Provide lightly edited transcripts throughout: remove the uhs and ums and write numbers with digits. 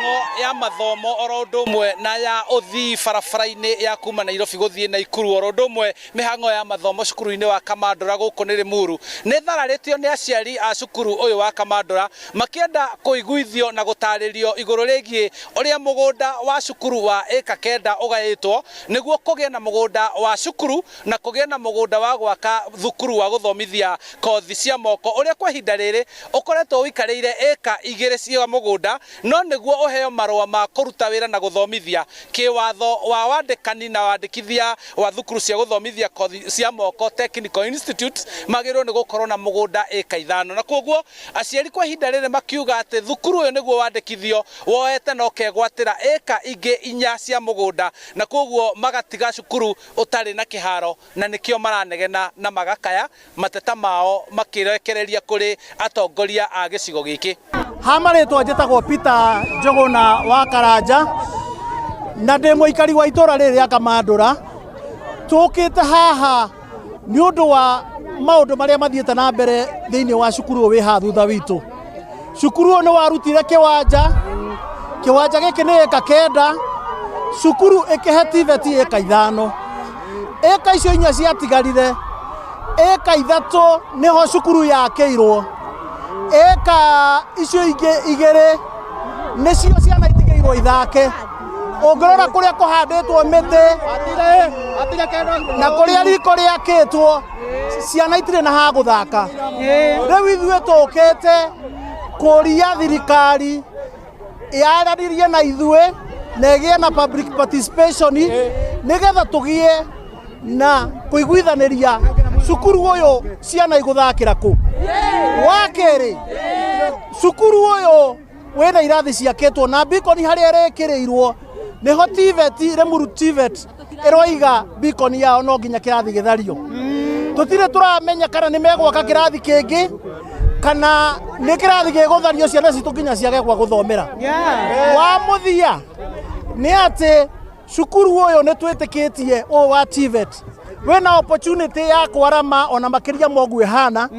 Mĩhang'o ya mathomo oro ũndũ ũmwe na ya ũthii barabara-inĩ ya kuma Nairobi gũthiĩ Naikuru oro ũndũ ũmwe mĩhang'o ya mathomo cukuru-inĩ wa Kamandũra gũkũ nĩ Limuru nĩ thararĩtio nĩ aciari a cukuru ũyũ wa Kamandũra makĩenda kũiguithio na gũtarĩrio igũrũ rĩgiĩ ũrĩa mũgũnda wa cukuru wa ĩka kenda ũgaĩtwo nĩguo kũgĩe na mũgũnda wa cukuru na kũgĩe na mũgũnda wa gwaka thukuru wa gũthomithia kothi cia moko ũrĩa kwa ihinda rĩrĩ ũkoretwo ũikarĩire ĩka igĩrĩ cia mũgũnda no nĩguo ũheo marũa ma kũruta wĩra na gũthomithia kĩwatho wa wandĩkani na wandĩkithia wa thukuru cia gũthomithia kothi cia moko Technical Institutes magĩrĩirwo nĩ gũkorwo na mũgũnda ĩka ithano na kwoguo aciari kwa ihinda rĩrĩ makiuga atĩ thukuru ũyũ nĩguo wandĩkithio woete na ũkegwatĩra ĩka ingĩ inya cia mũgũnda na kwoguo magatiga cukuru ũtarĩ na kĩharo na nĩkĩo maranegena na magakaya mateta mao makĩrekereria kũrĩ atongoria a gĩcigo gĩkĩ. Ha marĩtwa njĩtagwo Peter Njũgũna wa Karanja na ndĩ mũikari wa itũra rĩrĩ rĩa Kamandũra. Tũkĩte haha nĩ ũndũ wa maũndũ marĩa mathiĩte na mbere thĩinĩ wa cukuru ũyũ wĩ haha thutha witũ. Cukuru ũyũ nĩ warutire kĩwanja, kĩwanja gĩkĩ nĩ ĩka kenda, cukuru ĩkĩhe TVET ĩka ithano. Ĩka icio inya ciatigarire, ĩka ithatũ nĩho cukuru yakĩirwo, ĩka icio ingĩ igĩrĩ nĩcio ciana itigĩirwo ithake. Ũngĩrora kũrĩa kũhandĩtwo mĩtĩ na kũrĩa riko rĩakĩtwo, ciana itirĩ na ha gũthaka. Rĩu ithuĩ tũkĩte kũria thirikari yaranĩrie na ithuĩ na ĩgĩe na public participation nĩgetha tũgĩe na kũiguithanĩria cukuru ũyũ ciana igũthakĩra kũ. Wa kerĩ, cukuru ũyũ wĩna irathi ciakĩtwo na beacon harĩa ĩrĩkĩrĩirwo nĩho TVET, Limuru TVET ĩroiga beacon yao no nginya kĩrathi gĩthario. Tũtirĩ tũramenya kana nĩ megwaka kĩrathi kĩngĩ kana nĩ kĩrathi gĩgũthario ciana citũ nginya ciage gwa gũthomera. Wa mũthia nĩ atĩ cukuru ũyũ nĩ twĩtĩkĩtie ũyũ wa TVET wĩna opportunity ya kwarama ona makĩria ma ũguo ĩhana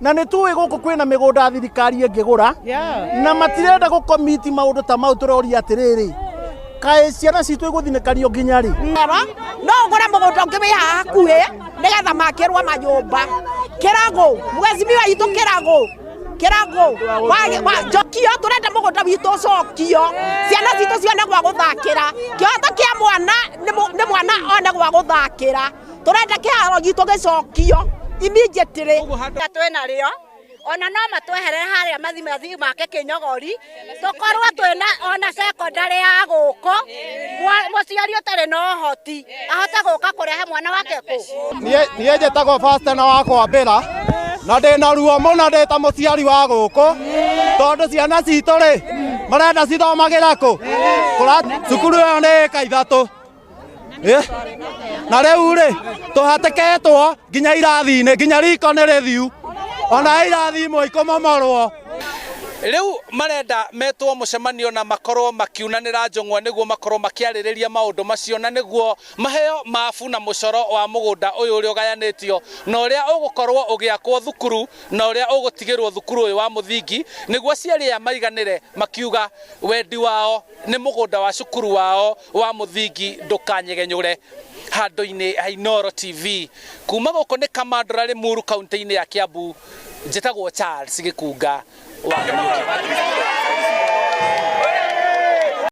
na nĩ tũĩ gũkũ kwĩna mĩgũnda thirikari ĩngĩgũra na matirenda gũkomiti maũndũ ta mau. Tũroria atĩrĩrĩ, kaĩ ciana citũ igũthinĩkanio nginya rĩ? No ũgũre mũgũnda ũngĩ wĩ haha hakuhĩ nĩgetha makĩrwo manyũmba. Kĩragũ, mheshimiwa witũ Kĩragũ, Kĩragũ, njokio, tũrenda mũgũnda witũ ũcokio, ciana citũ cione gwa gũthakĩra. Kĩhoto kĩa mwana nĩ mwana one gwa gũthakĩra. Tũrenda kĩharo gitũ gĩcokio immediately. Twĩnarĩo ona no matweherere harĩa mathimathi make kĩnyogori tũkorwo twĩna ona secondary ya gũkũ, mũciari ũtarĩ na ũhoti ahote gũka kũrehe mwana wake kũ. Niĩ njĩtagwo Faustina wa Kwambĩra na ndĩna ruo mũno ndĩ ta mũciari wa gũkũ tondũ ciana citũ rĩ marenda cithomagĩra kũ? Cukuru ĩyo nĩ ĩka ithatũ na rĩu rĩ tũhatĩkĩtwo nginya irathi-inĩ nginya riko nĩ rĩthiu ona irathi imwe ikũmomorwo. Rĩu marenda metwo mũcemanio na makorwo makiunanĩra njũng'wa nĩguo makorwo makĩarĩrĩria maũndũ macio na nĩguo maheo mabu na mũcoro wa mũgũnda ũyũ ũrĩa ũgayanĩtio na ũrĩa ũgũkorwo ũgĩakwo thukuru na ũrĩa ũgũtigĩrwo thukuru ũyũ wa mũthingi nĩguo aciari aya maiganĩre makiuga wendi wao nĩ mũgũnda wa cukuru wao wa mũthingi ndũkanyegenyũre. Handũ-inĩ ha Inooro TV kuma gũkũ nĩ Kamandũra Limuru kaunti-inĩ ya Kiambu, njĩtagwo Charles Gĩkunga wa Kariũki.